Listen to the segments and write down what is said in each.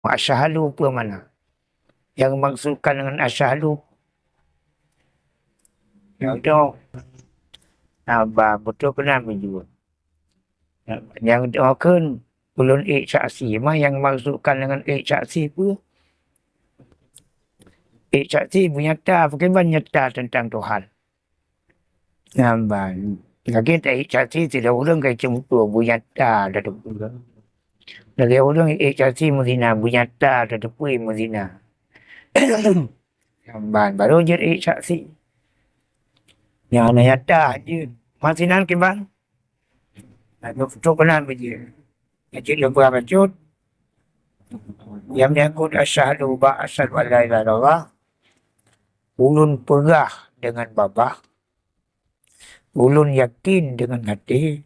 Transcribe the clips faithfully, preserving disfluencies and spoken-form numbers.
Asyhadu peue makna? Nyang maksudkan dengan asyhadu, contoh, haba beutôi keunan meujeuet. Nyang dikheun ulôn ék saksi, ma nyang maksudkan dengan ék saksi peue? Ék saksi beunyata, pakriban nyata teuntang Tuhan. Nyan ban. Lagèe ta ék saksi sidroe ureueng ka jiceubeutôi beunyata tateupeue. Lagèe ureueng ék saksi meuzina beunyata tateupeue meuzina. Nyan ban, barô jeuet ék saksi. Nyang hana nyata jeuet. Masinan kiban? Laju trok keunan biji. Cit leumbah bacut. Nyang menyangkut asyhadu ba asyhadu an la ilaha illallah. Ulôn peugah dengan babah. Ulôn yakin dengan hati.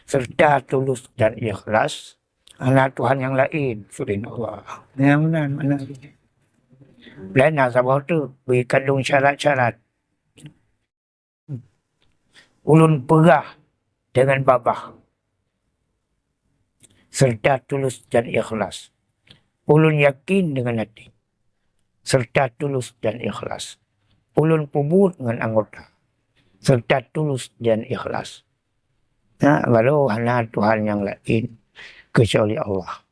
Serta tulus dan ikhlas. Hana Tuhan nyang laén selain Allah. Nyang meunan makna. Laén na saboh teuk beu kandung syarat-syarat. Ulôn peugah dengan babah, serta tulus dan ikhlas. Ulôn yakin dengan hati, serta tulus dan ikhlas. Ulôn peubuet ngon anggota, serta tulus dan ikhlas. Na, barô hana Tuhan nyang laén keucuali Allah.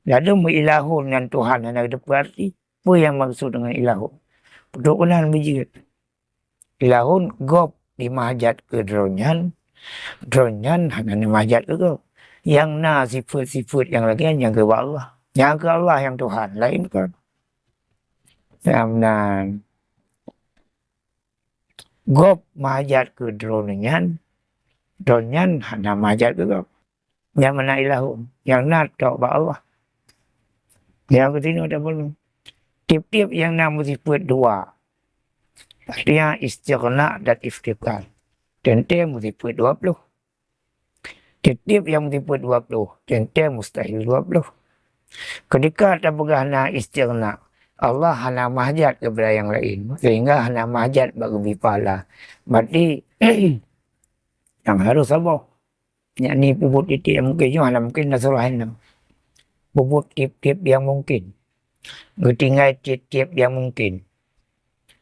Lalu meuilahun ngon Tuhan hana geuteupeue arti. Peue nyang maksud dengan ilahun? Peutrok keunan biji. Ilahun gob di meuhajat keu droe nyan, droe nyan hana meuhajat keu gob. Nyang na sifeuet-sifeuet nyang lagèe nyan nyang keu Allah. Nyang keu Allah nyang Tuhan, laén kon. Nyang meunan. Gob meuhajat keu droe nyan, droe nyan hana meuhajat keu gob. Nyang meunan ilahun, nyang na tok bak Allah. Nyang keutinoe dak bunoe. Tiep-tiep nyang na meusifeuet dua. Artinya istighna dan iftikar. Teuntèe meusifeuet dua ploh. Tiep-tiep nyang meusifeuet dua ploh, teuntèe mustahil dua ploh. Keudika tapeugah na istighna, Allah hana meuhajat keupada nyang laén, sehingga hana meuhajat bak geubri pahala. Berarti nyang harôh saboh. Yakni peubuet tiep-tiep nyang mungken, nyoe hana mungken na surah nyoe. Peubuet tiep-tiep nyang mungken. Geutinggai tiep-tiep nyang mungken.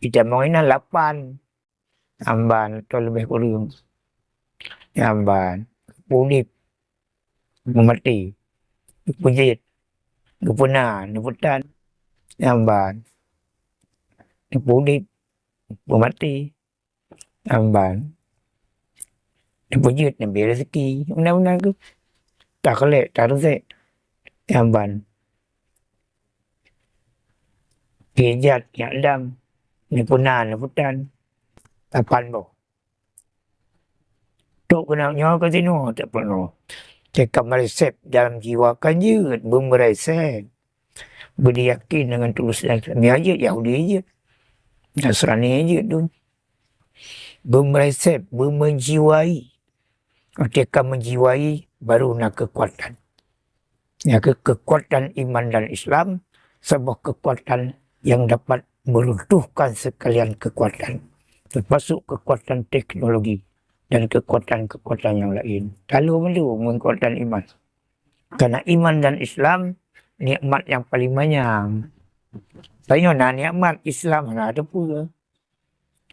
Itamong inan lapan. Nyan ban, atau leubeh kureueng. Nyan ban, udép, meumaté, geupeujeuet, geupeuna, neupeutan. Nyan ban, udép, meumaté. Nyan ban, geupeujeuet, neubri rezeki. Undang-undang tu. Takheulek, tareuzek. Nyan ban, geujat, jak dam. Neupeuna, neupeutan. Lapan boh. Trok keunan nyoe keutinoe tapeurunoe. Teuka meuresep dalam jiwa kan jeuet, beumeuresep. Beuyakin dengan tulus dan ikhlas. Jeuet Yahudi jeuet. Nasrani jeuet tu. Beumeuresep, beumeujiwai. Teuka meujiwai baru na keukuatan. Nyan keuh keukuatan iman dan Islam, saboh keukuatan nyang dapat meuruntuhkan seukalian keukuatan, teumasok keukuatan teknologi dan keukuatan-keukuatan nyang laén. Talo meulu ngon keukuatan iman. Karena iman dan Islam nikmat nyang paleng manyang. Tanyoe na nikmat Islam hana teupeue.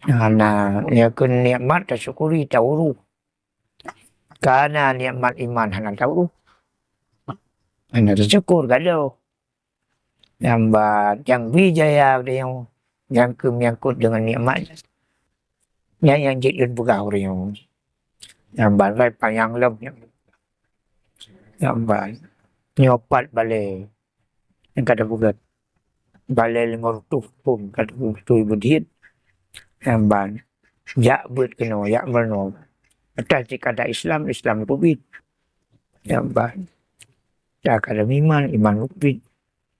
Hana, nyan keuh nikmat tasyukuri, tauruh. Kana nikmat iman hana tauruh. Hana teusyukur gadôh. Nyan ban nyang bri jaya ureueng nyoe, nyang keuh menyangkut deungon nikmat nyan. Nyan nyang jeuet lôn peugah ureueng nyoe. Nyan ban, lai panyang lom nyan. Nyan ban, nyoe pat balèe nyang ka tapeugöt. Balèe limong reutôh phôn ka tapeugöt beudeuet. Nyan ban, jak beuet keunoe, jak meurunoe. Atas cit ka ta-Islam, Islam keubiet. Nyan ban, ta ka ta meuiman, iman keubiet.